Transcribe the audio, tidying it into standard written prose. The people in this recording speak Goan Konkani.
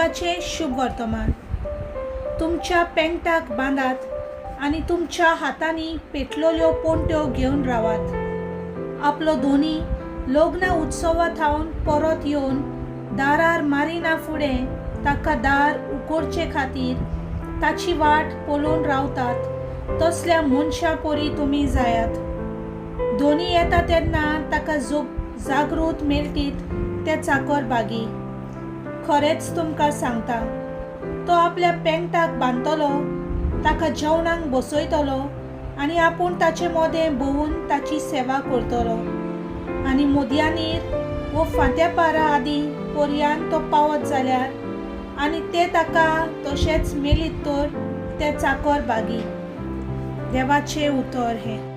लुकाचें शुभ वर्तमान. तुमच्या पेंगटाक बांदात आनी तुमच्या हातांनी पेटलेल्यो पोंट्यो घेवन रावात. आपलो धनी लग्न उत्सवा थावन परत येवन दारार मारिना फुडें ताका दार उकोडचे खातीर ताची वाट पळोवन रावतात तसल्या मनशां परी तुमी जायात. धनी येता तेन्ना ताका जागृत मेळटीत ते चाकर भागी. खरेंच तुमकां सांगता, तो आपल्या पेंगटाक बांदतलो, ताका जेवणाक बसयतलो आनी आपूण ताचे मदें भोंवून ताची सेवा करतलो. आनी मोदयानीर वो फांत्यापारा आदी पर्यान तो पावत जाल्यार आनी ते ताका तशेंच मेलीत तर ते चाकर भागी. देवाचें उतर हें.